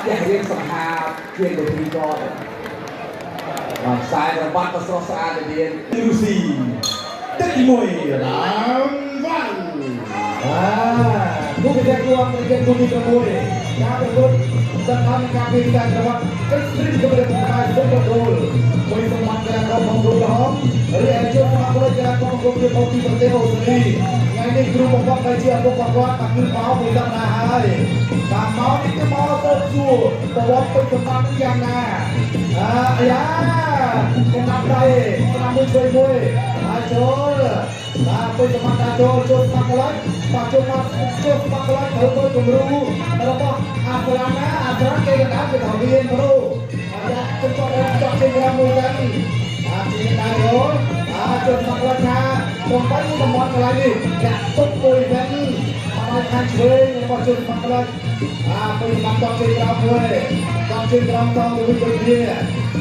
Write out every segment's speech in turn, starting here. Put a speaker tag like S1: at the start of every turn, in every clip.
S1: ទះរៀងសង្ហាជាងវិធីគាត់បាទខ្សែក្រវ៉ាត់ក៏ស្រស់ស្អាតទៅទៀត
S2: រុស្ស៊ីទឹកទី1 round 1
S3: បាទគូពិសេសគូអន្តរជាតិគូទី6ការប្រកួតសម្រាប់ការពីការក្រវ៉ាត់កិច្ចស្រីកម្រិតផ្នែកសុខដុលមួយសម្បត្តិការក្រុមមង្គលក្រហមរីឯជួបមកប្រជែងក្រុមមង្គលជាមកពីប្រទេសអូស្ត្រាលីថ្ងៃនេះគ្រូបង្វឹកដែលជាឪពុករបស់គាត់បាទគឺមកមួយសប្តាហ៍ហើយបាទមកនេះគឺមកទៅសួរប្រវត្តិពេញសម្បត្តិយ៉ាងណាអាអាយ៉ាកណ្ដាប់ដៃស្ដាំមួយជួយមួយហើយចូលបាទពេញសម្បត្តិចូលចូលស្មាក់កន្លែងបាទចូលមកចូលស្មាក់កន្លែងត្រូវទៅគំរូរបស់អាហ្វ្រាណាអាហ្វ្រាគេកណ្ដាលគេថាវាប្រូអាយ៉ាចុចចុចចុចជើងក្រោមមួយទៅបាទជើងដៃចូលបាទចូលស្មាក់កន្លែងថាបំបីតំបន់កន្លែងនេះចាក់ទុកមួយវិញបាទខាងឆ្វេងរបស់ជើងស្មាក់កន្លែងបាទពេញសម្បត្តិតជើងក្រោមមួយតជើងក្រោមតទៅវិញដូចគ្នា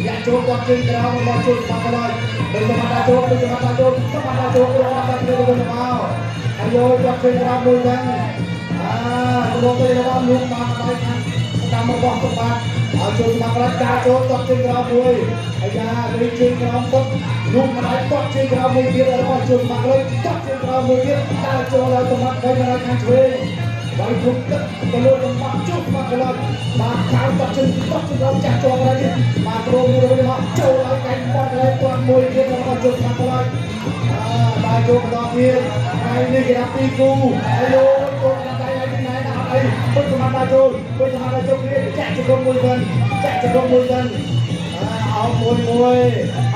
S3: យ៉ាក់ចូលតជើងក្រោមរបស់ជើងស្មាក់កន្លែងពេញសម្បត្តិចូលពេញសម្បត្តិចូលសម្បត្តិចូលរបស់តែគ្នាទៅវិញមកហើយយកតជើងក្រោមមួយវិញអាទៅទៅរបស់លោកបានដៃខាងតាមរបស់សម្បត្តិហើយចូលស្មាក់កន្លែងដាចូលតជើងក្រោមមួយអាយ៉ាលេជើងក្រោមទឹកលោកម្ដាយតជើងក្រោមមួយទៀតរបស់ជើងស្មាក់កន្លែងតជើងក្រោមមួយទៀតដើរចូលដល់សម្បត្តិបីម្ដាយខាងឆ្វេងបាយគ្រប់ទឹកទៅលើសម្បត្តិជុំស្មាក់កន្លែងបាទខាងតជើងតជើងក្រោមចាស់ជាប់ហើយនេះបាទគ្រូមួយវិញមកចូលឲ្យកែងបត់កន្លែងគាត់មួយទៀតរបស់ជុំស្មាក់កន្លែងអាបាទចូលបន្តទៀតថ្ងៃនេះគេដាក់ពីរគូហើយលោកចូលដល់ដៃហើយទីណែដាក់អីពុទ្ធសម្បត្តិចូលពុទ្ធសម្បត្តិចូលគ្នាចាក់ជង្គង់មួយវិញចាក់ជង្គង់មួយវិញអោមួយមួយ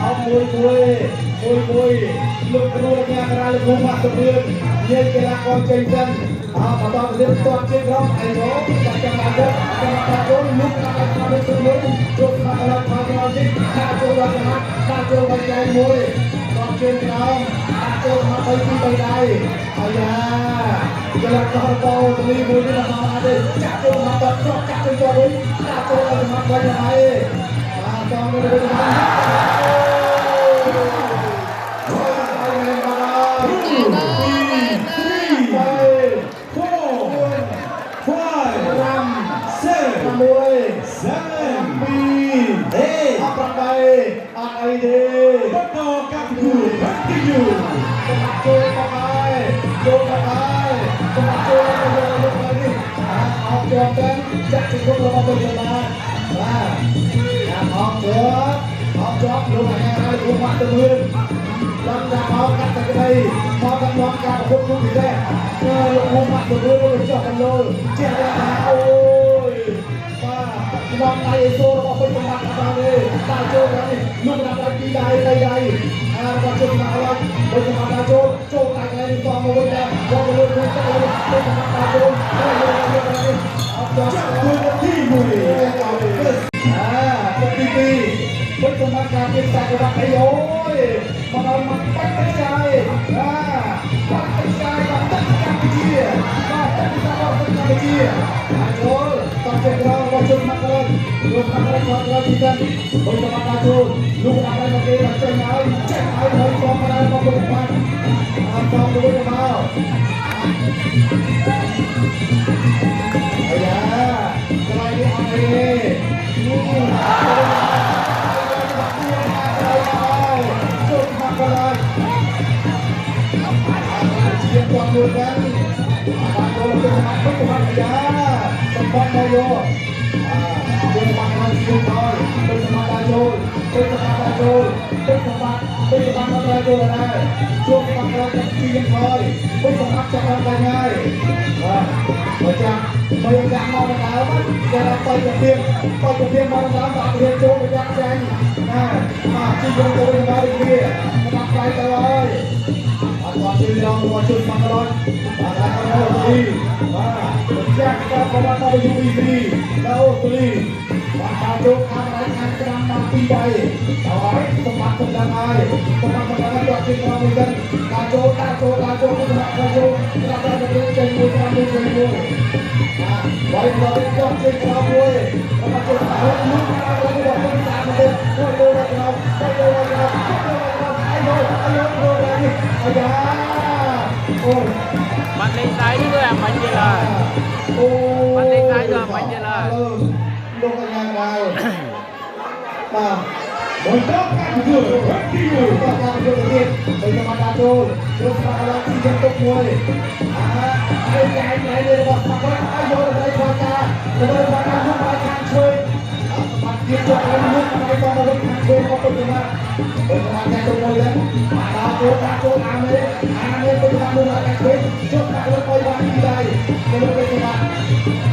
S3: អោមួយមួយមួយមួយលោកគ្រូអ្នកការាលោកគ្រូម៉ាក់ទៅរឿននិយាយកីឡាករចេញសិនអោបន្តទៅទៀតទាត់ជើងក្រោមអីមកចាក់ចាំបានទៅចាំបានចូលលោកដាក់ឲ្យស្មារតីមួយចូលស្មារតីថយក្រោយទៀតដាក់ចូលដល់ស្មារតីដាក់ចូលដល់ចៃមួយទាត់ជើងក្រោមដាក់ចូលមក3 2 3ដៃអាយ៉ាកីឡាករបោទលីមួយនេះមកអត់ទេចាក់ចូលមកតតចាក់ជើងចូលវិញដាក់ចូលដល់ស្មារតីហើយបាទតទៅវិញមក
S2: 4 5 6
S3: 6
S2: 7
S3: 7
S2: 8
S3: 8អត់អីទេ
S2: បន្តការប្រកួត continue
S3: សម្រាប់ចូលមកហើយចូលមកហើយសម្រាប់ចូលមកយកលោកហើយនេះអោបជាប់ទៅចាក់ជង្គង់របស់បុត្របាទបាទអោបជាប់អោបជាប់លោកអាញាហើយលោកមកទៅមើលដល់ដាក់មកកាត់តែក្តីមកដល់មកការប្រកួតគូពិសេសលោកមកទៅមើលលោកចុះកណ្លោលជាថាអូយបាទក្នុងដៃអេសូរបស់ពេជ្រសម្បត្តិដល់នេះដល់ចូលដល់នេះលោកដាក់ដៃពីរដៃបីដៃអារបស់ជុំមកហើយពេជ្រសម្បត្តិដល់ចូលចូលដៃកន្លែងនេះតមកវិញដែរយកទៅលើគូទៅលើពេជ្រសម្បត្តិដល់ចូលយកយកយកនេះអត់
S2: ចាប់គូទី1
S3: អាទឹកទី2ពេជ្រសម្បត្តិការពីសាកបាក់អីអូយមកដល់មកបាច់ទឹកចាយអាបាច់ទឹកចាយបាទទឹកកម្ពុជាបាទទឹកសាកបាក់ទឹកកម្ពុជាអាចចូលតចេះក្ររបស់ជុំមកលើលោកមកលើគាត់ក្រទីសិនពេជ្រសម្បត្តិដល់ចូលលោកដាក់ឲ្យមកគេមកចេញហើយចេញហើយហើយជាប់មកដល់មកពុទ្ធបានអត់តទៅវិញមកអាយ៉ាកន្លែងនេះអត់អីទេនេះជុំមកកន្លែងជាគាត់មួយដែរបានចូលទៅមកពុទ្ធបានអាយ៉ាសម្បត្តិមកយកអាជុំមកហើយជុំហើយពុទ្ធបានដល់ចូលពុទ្ធបានដល់ចូលពុទ្ធបានពុទ្ធបានដល់ចូលដែរជុំមកដល់ជាងហើយពុទ្ធបានចាប់ដល់ហើយបាទបើចាំបើដាក់មកដល់មកគេដល់ទៅទៅពីទៅទៅពីមកដល់បាទរៀនចូលប្រយ័ត្នចាញ់ណាបាទជីយកទៅវិញដល់គ្នាមកដៃទៅហើយអត់គាត់ជឿរងគាត់ជឿមកដល់បាទដល់អូស្ត្រាលីបាទចាក់ក៏ក៏មក UBC ដល់អូស្ត្រាលីបាទដល់ចូលខាងដៃខាងក្រាំបានពីរដៃដល់ហើយសម្បត្តិសម្រាប់ហើយសម្បត្តិសម្រាប់គាត់ជឿក្រមមួយទៅដល់ចូលដល់ចូលដល់ចូលសម្រាប់គាត់ចូលដល់ដល់ទៅចេញមួយក្រមមួយចេញមួយបាទបាយដល់គាត់ជឿក្រមមួយគាត់ជឿដល់លុកដល់របស់គាត់តាមទៅគាត់ចូលដល់ក្រមគាត់ចូលដល់ក្រមគាត់ចូលដល់ក្រមអាយអាយចូលដល់នេះអាយ៉ាអូយ
S4: បាត់លេងដៃនេះដូចអាមិញទៀតហើយ
S3: អូ
S4: បាត់លេងដៃដូចអាមិញទៀតហើយ
S3: លោកកញ្ញាកដាលបាទ
S2: បន្តការប្រកួតវគ្គទី1
S3: ក៏ការប្រកួតទៀតទៅសម្បត្តិចូលជ្រុំស្មារតីទីចំទុកមួយអាហើយកែងណៃរបស់ស្មារតីឲ្យយកទៅខ្វការទៅខ្វការនោះបាយខាងឆ្វេងបាត់ទៀតជាប់ហើយនោះបាយតមកវិញខាងឆ្វេងមកពុទ្ធមកទៅសម្បត្តិតែទុកមួយដែរដល់ចូលដល់ចូលអាមេអាមេទៅតាមនោះខាងឆ្វេងចុះដាក់លើបាយបានទីដៃទៅទៅសម្បត្តិ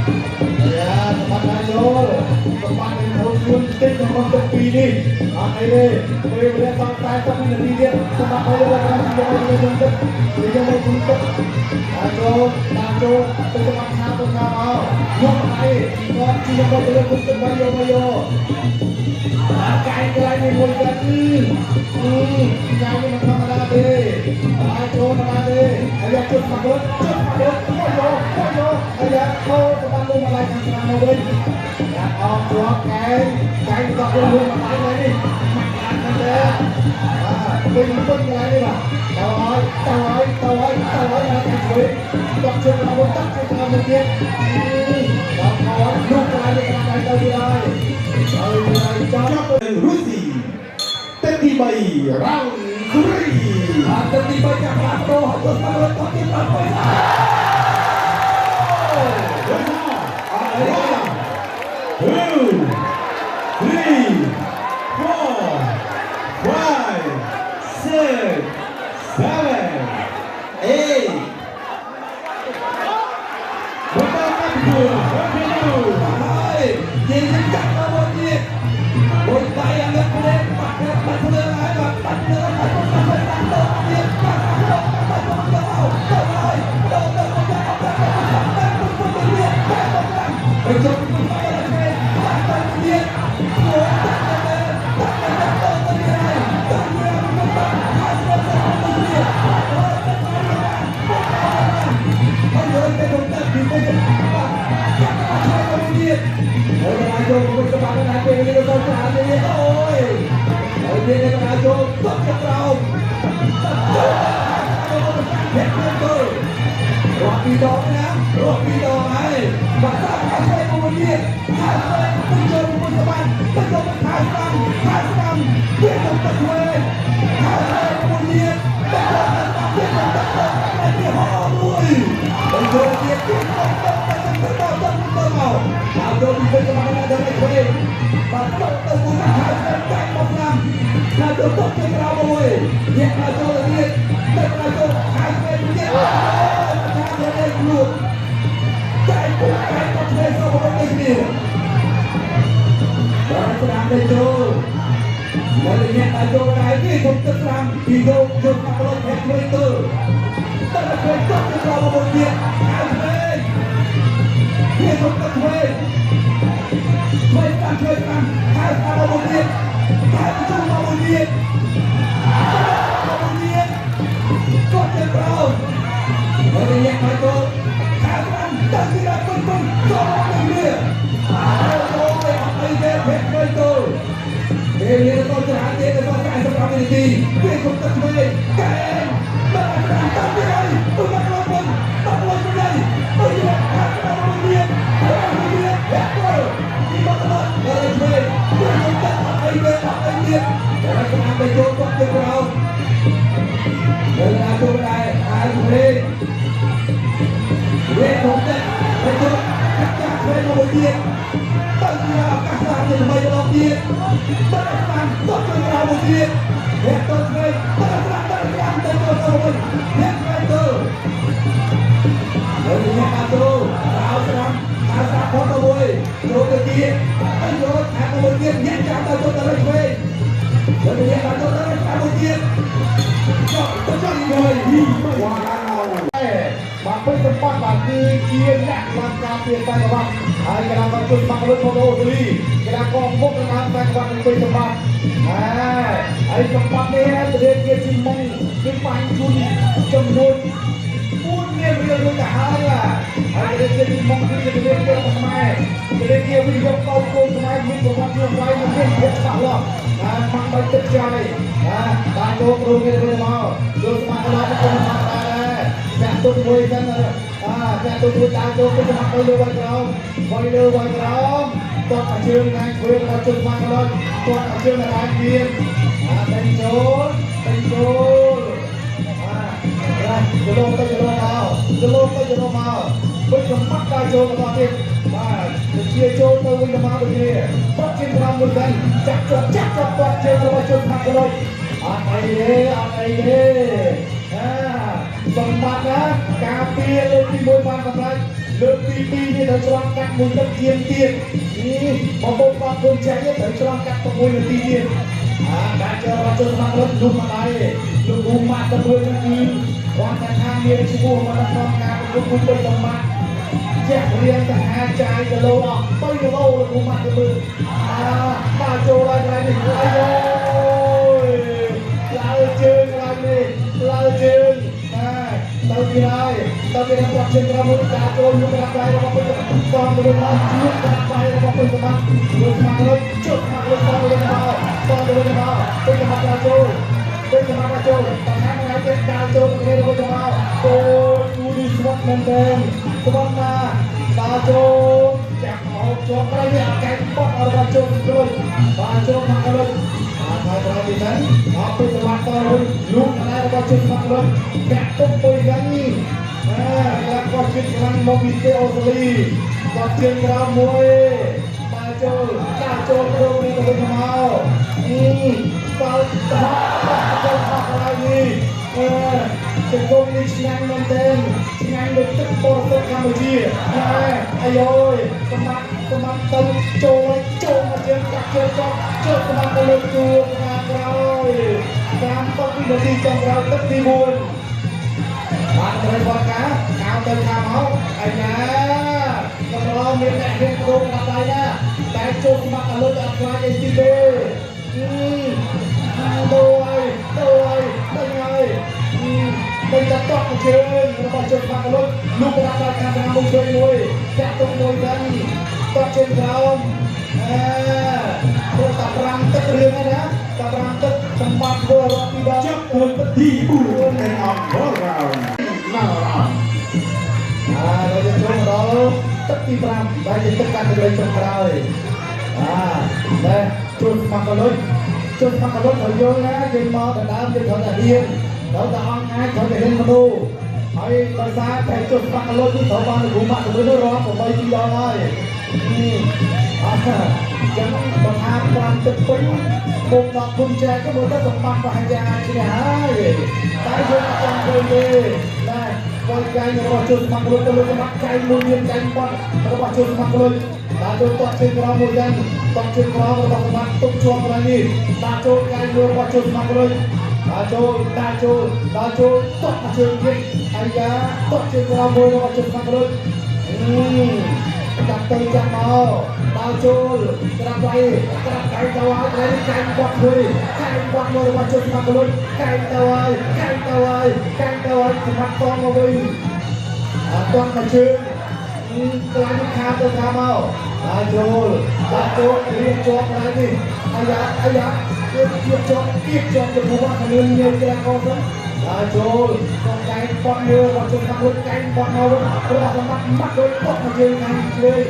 S3: យ៉ាសម្បត្តិចូលសម្បត្តិនឹងហូតខ្លួនតិចក្នុងទឹកពីរនេះអត់អីទេពេលវេលាសល់40វិនាទីទៀតសម្បត្តិឲ្យយកតាមយកឲ្យយកទឹកយកមកគុំទឹកដល់ចូលតាមចូលទៅសម្បត្តិខាងទៅខាងមកយកដៃគាត់ជីយកទៅលើគុំទឹកបាយយកមកយកអាកាយកន្លែងនេះមួយទៀតអឺកាយនេះមិនធម្មតាទេបាយចូលធម្មតាទេហើយយកជុតមកជុតមកមកយកមកយកហើយយកខោទៅបានលុំមកឡៃខាងស្នាមមកវិញយ៉ាអោជាប់កែងកែងក៏លុំមកឡៃនេះមកបានមែនទេបាទពេញពេញកន្លែងនេះបាទតើហើយតើហើយតើហើយតើហើយមកខាងឆ្វេងតក់ជើងមកតក់ជើងមកទៀតដល់ខោលុះកន្លែងនេះខាងដៃទៅទៀតហើយហើយចាប់
S2: រុស្ស៊ីទឹកទី3 round 3
S1: បាទទឹកទី3ចាប់ផ្លាស់ប្ដូរហើយចូលស្មារតីទៀតបាទទៅអត់អីទេ
S2: 2 3 4 5 6 7 8បន្តការប្រកួតវគ្គទី1
S1: ហើយនិយាយកាត់មកមួយទៀតមួយដៃអានេះភ្លេបាត់បាត់ភ្លើហើយបាត់បាត់ភ្លើហើយបាត់បាត់បាត់ទៅទៀតបាត់បាត់បាត់បាត់ទៅទៅហើយទៅទៅទៅទៅទៅទៅទៅទៅទៀតបាត់បាត់ទៅជុំបាត់ទៅបាត់ទៅទៀតអូតាទៅតាទៅទៅទៅទៀតហើយទៅទៀតបាត់ហើយទៅទៅទៀតហើយទៅហើយទៅទៅទៅទៅបាត់កាត់មកទៅទៀតហើយដល់ចូលមកទៅបាត់ណាពេលនេះទៅច្រើនទៀតអូយហើយទៀតដល់ចូលຕົកក្រោមទៅទៅទៅរកពីដងណារកពីដងហើយបាត់តាមខាងឆ្វេងមួយទៀតខាងឆ្វេងទៅចូលមួយទៅបានទៅចូលខាងស្ដាំខាងស្ដាំវាទៅទៅឆ្វេងខាងឆ្វេងមួយទៀតទៅចូលទៅតាមទៀតទៅទៅទៅទៀតហោមួយទៅចូលទៀតទៀតទៅទៅទៅទៅទៅទៅមកដល់ចូលពីទៅមកដល់ទៅឆ្វេងបាត់ទៅទៅមួយខាងឆ្វេងកាច់មកស្ដាំខាងចូលទៅទៅក្រៅមួយញាក់ខាងចូលទៅទៀតទៅខាងចូលខាងឆ្វេងទៀតខាងទៅខ្លួនតែពុកតែក៏ឆ្វេងសោះមកទៅគ្នាបាទស្ដាំទៅចូលមកញាក់ដល់ចូលដែរនេះខ្ញុំទឹកស្ដាំពីយកយកមកលុយភេទឆ្វេងទៅទៅឆ្វេងទៅទៅក្រៅមកទៀតខាងឆ្វេងនេះខ្ញុំទឹកឆ្វេងឆ្វេងតាមឆ្វេងតាមខាងស្ដាំមកទៀតខាងជុំមកទៀតមកទៀតគាត់ទៅក្រោមហើយញាក់មកចូលខាងស្ដាំទៅទីដល់ពុនពុនចូលមកនេះអូយអត់អីទេភេទទៅទៅពេលនេះទៅច្រើនទៀតទៅ45វិនាទីពេលគុំទឹកឆ្វេងកែងដល់តាមតាមទៀតហើយទៅមកលុយពុនដល់លុយពុនហើយទៅយកខាងស្ដាំមកទៀតមកទៀតទៅទីមកដល់ដល់ឆ្វេងពេលគុំទឹកអត់អីទេអត់អីទៀតតែស្ដាំទៅចូលគាត់ទៅក្រោមពេលណាចូលដែរហើយឆ្វេងវេគុំទឹកទៅចូលកាត់ចាក់ឆ្វេងមកទៀតទៅជាឱកាសស្ដាំជាថ្មីម្ដងទៀតទៅស្ដាំទៅចូលក្រោមមួយទៀតវេទៅឆ្វេងទៅស្ដាំទៅស្ដាំទៅចូលទៅវិញវេឆ្វេងទៅហើយអ្នកបាចូលក្រោមស្ដាំខាងស្ដាំផុតទៅមួយចូលទៅទៀតទៅចូលខាងមួយទៀតញាក់ចាំទៅចូលទៅឆ្វេងហើយអ្នកបាចូលទៅខាងមួយទៀតចុះទៅចុះមួយ
S3: វ៉ាវបាទពេញសម្បត្តិបាទគឺជាអ្នកបានការពារខ្សែក្រវ៉ាត់ហើយកីឡាករជុំបាក់លុតមកអូស្ត្រាលីកីឡាករមុខនឹងខ្សែក្រវ៉ាត់នឹងពេញសម្បត្តិហើយហើយសម្បត្តិនេះធនាគារជីម៉ុងគឺបាញ់ជូនចំនួន4លានរៀលរួចទៅហើយហើយធនាគារជីម៉ុងគឺជាធនាគាររបស់ខ្មែរធនាគារវិនិយោគកោគោខ្មែរមានប្រវត្តិយូរអង្វែងនិងមានភាពច្បាស់លាស់បាទម៉ាក់បីទឹកចៃបាទបាទចូលគ្រូគេទៅមកចូលស្មារតីមកគុំមកដែរចាក់ទុកមួយសិនអា ចាក់ទៅជួយដើរចូលទៅសម្បត្តិលើវាយក្រោមវាយលើវាយក្រោមតតជើងខាងឆ្វេងរបស់ជុំមកដល់តតជើងខាងទៀតអាដេញចូលដេញចូលអារ៉ាទៅលោកទៅលោកមកទៅលោកទៅលោកមកវិញសម្បត្តិដើរចូលបន្តទៀតបាទជាចូលទៅវិញទៅមកដូចគ្នាតតជើងក្រោមមួយវិញចាក់ជាប់ចាក់ជាប់តតជើងរបស់ជុំមកដល់អត់អីទេអត់អីទេអាសម្បត្តិណាការពារលើកទី1បានសម្រេចលើកទី2នេះត្រូវឆ្លងកាត់មួយទឹកជាងទៀតនេះបងប្អូនបងគុណចែកត្រូវឆ្លងកាត់6នាទីទៀតអាការចូលរត់ចូលស្មារតីលុះមកដែរលោកគ្រូម៉ាក់ទៅមួយនឹងគឺគាត់ថាថាមានឈ្មោះមកក្នុងការប្រកួតគូពេញសម្បត្តិជាក់រៀងទៅហាចាយគីឡូអស់3គីឡូលោកគ្រូម៉ាក់ទៅមើលអាបាទចូលហើយកន្លែងនេះអាយយឡើងជើងកន្លែងនេះឡើងជើងបាទទៅទីហើយទៅទីនេះគាត់ជើងក្រោមមួយការចូលយកក្រាបដៃរបស់ពេញសំទៅមកជួបក្រាបដៃរបស់ពេញសម្បត្តិលោកស្មារតីជុតមកលោកសំទៅមកសំទៅមកពេញសម្បត្តិចូលពេញសម្បត្តិចូលតំណាងថ្ងៃទៀតការចូលគ្នារបស់មកអូគូនេះស្វិតមែនទែនស្វិតណាដល់ចូលចាក់មកជាប់ក្រោយនេះអកែបោះរបស់ចូលគ្រួយបាទចូលមកលើបាទហើយក្រោយពីហ្នឹងអត់ពេញសម្បត្តិតរុនលូកណែរបស់ជុំមកលើកាក់ទុកពុយហ្នឹងអាកលាគាត់ជិតខ្លាំងមកពីទេអូស្ត្រាលីគាត់ជើងក្រោមមួយបាទចូលដាក់ចូលព្រមនេះទៅវិញមកអឺសល់តចូលអស់កន្លែងនេះអឺជង្គង់នេះឆ្ងាញ់មែនទែនឆ្ងាញ់ដូចទឹកបរិសុទ្ធកម្ពុជាណែអាយយសម្បត្តិសម្បត្តិទៅចូលចូលមកជើងកាក់ជើងចប់ជើងសម្បត្តិទៅលើជួរខាងក្រោយ30វិនាទីចុងក្រោយទឹកទី4បាទត្រូវគាត់ការកៅទៅខាងមកអញ្ញាកម្រមានអ្នកហ៊ានគ្រូក្តាប់ដៃណាតែចូលស្មាក់អលុចអត់ខ្លាចអីទីទេដូរហើយដូរហើយដឹងហើយមិនតែតក់ជើងរបស់ជើងស្មាក់អលុចលោកក្តាប់ដៃខាងខាងមុខជួយមួយចាក់ទុកមួយវិញតក់ជើងក្រោមអើព្រោះតា5ទឹករឿងហ្នឹងណាតា5ទឹកសម្បត្តិធ្វើរាប់ពីដង
S2: ចប់លើកទី4នៃអង្គរ៉ាវណារ៉ា
S3: អាเราจะចូលមកដល់ទឹកទី5ដែលជាទឹកកាត់ទៅចុងក្រោយអាតែជួនស្មាក់កលុចជួនស្មាក់កលុចត្រូវយល់ណាយើងមកដណ្ដើមយើងត្រូវតែហ៊ានត្រូវតែអង្គអាចត្រូវតែហ៊ានមនុស្សហើយដោយសារតែជួនស្មាក់កលុចនេះត្រូវបានគ្រូម៉ាក់ទៅនោះរាប់8ទីដងហើយអឺចឹងបើថា5ទឹកពេញមុខដល់គុំចែកក៏មើលទៅសម្បត្តិប្រហែលជាអាចឈ្នះហើយតែយើងអត់ចង់ឃើញទេណាវាយកែងរបស់ជួនស្មាក់លុចទៅលើសម្បត្តិកែងមួយមានកែងបាត់របស់ជួនស្មាក់លុចដាក់ចូលតក់ជើងក្រោមមួយយ៉ាងតក់ជើងក្រោមរបស់សម្បត្តិទុកជាប់កន្លែងនេះដាក់ចូលកែងមួយរបស់ជួនស្មាក់លុចដាក់ចូលដាក់ចូលដាក់ចូលតក់ជើងទៀតអាយ៉ាតក់ជើងក្រោមមួយរបស់ជួនស្មាក់លុចចាប់ទៅចាប់មកដល់ចូលក្រាបដៃក្រាបដៃទៅហើយកែងកែងបាត់មួយកែងបាត់មួយរបស់ជួនស្មាក់លុចកែងទៅហើយកែងទៅហើយកែងទៅហើយសម្រាប់តមកវិញអត់តមកជើងក្លាញ់ខាទៅខាមកដល់ចូលដល់ចូលរៀបជាប់កន្លែងនេះអាយ៉ាអាយ៉ារៀបជាប់រៀបជាប់ទៅភូមិខាងនេះញើក្រាកោសិនដល់ចូលកងកែងបាត់មួយរបស់ជួនស្មាក់លុចកែងបាត់មករបស់សម្បត្តិម៉ាត់ដូចតមកជើងខាងឆ្វេង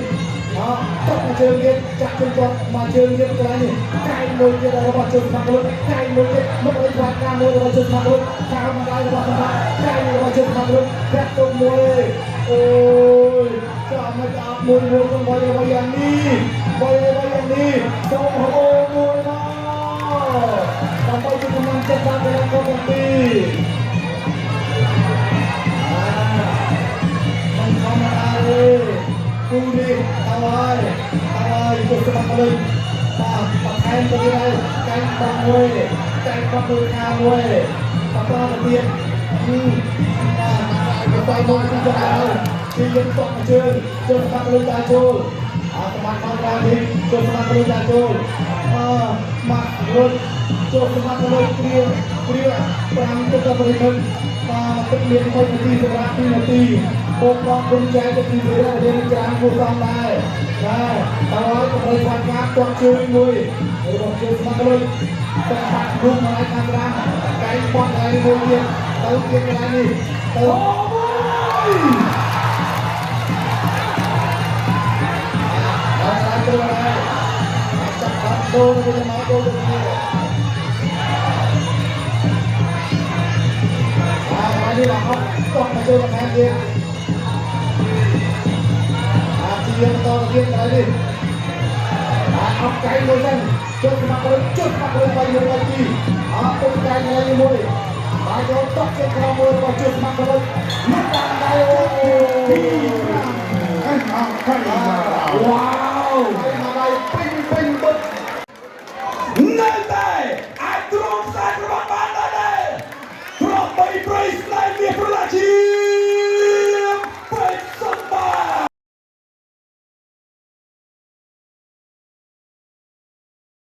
S3: អតមកជើងទៀតចាក់ជើងគាត់មកជើងទៀតកន្លែងនេះកែងមួយទៀតរបស់ជួនស្មាក់លុចកែងមួយទៀតមកឲ្យខ្វាត់ការមួយរបស់ជួនស្មាក់លុចខាងមកដៃរបស់សម្បត្តិកែងរបស់ជួនស្មាក់លុចកាក់ទុកមួយអូយចាំមិនអត់មួយមួយទៅបាយបាយយ៉ាងនេះបាយបាយយ៉ាងនេះសូមហូមួយមកដើម្បីជាកម្លាំងចិត្តដល់កីឡាករទាំងពីរមិនធម្មតាទេគូនេះតើហើយតើហើយទៅស្បាក់លេងបាទបន្ថែមទៅទៀតហើយកែងបាក់មួយកែងបាក់មួយខាមួយបន្តទៅទៀតបាទទៅមកទីចុងក្រោយជាយើងតក់ជើងជើងស្បាក់លេងតាចូលអត់ស្បាក់មកក្រោយនេះជើងស្បាក់លេងតាចូលអឺម៉ាក់រត់ចូលស្បាក់លេងគ្រាគ្រា5ទឹកដល់ប្រិមិត្តបាទទឹកមាន1នាទីសម្រាប់2នាទីបងបងគុំចែកទៅទីវារៀនច្រើនគួរសមដែរបាទតើឲ្យកម្រិតខ្វាត់ការទាត់ជើងមួយរបស់ជើងស្មាក់លុយសម្បត្តិរូបមកឲ្យខាងត្រាំកែងបត់កន្លែងនេះមួយទៀតទៅទៀតកន្លែងនេះទៅអូយ ដូរទៅវិញមកដូរទៅគ្នាបាទហើយនេះបាទអត់តោះមកចូលបន្ថែមទៀតបាទជាបន្តទៅទៀតហើយនេះបាទអត់កែងមួយសិនចុះស្មាក់លើចុះស្មាក់លើបាយមួយបាយពីរអត់ទុកកែងហើយមួយបាទចូលតក់ជើងក្រោមមួយរបស់ចុះស្មាក់លើលុកតាមដៃអូ
S2: ពី5អេសអង្កៃសារ៉ា
S1: វ៉ាវ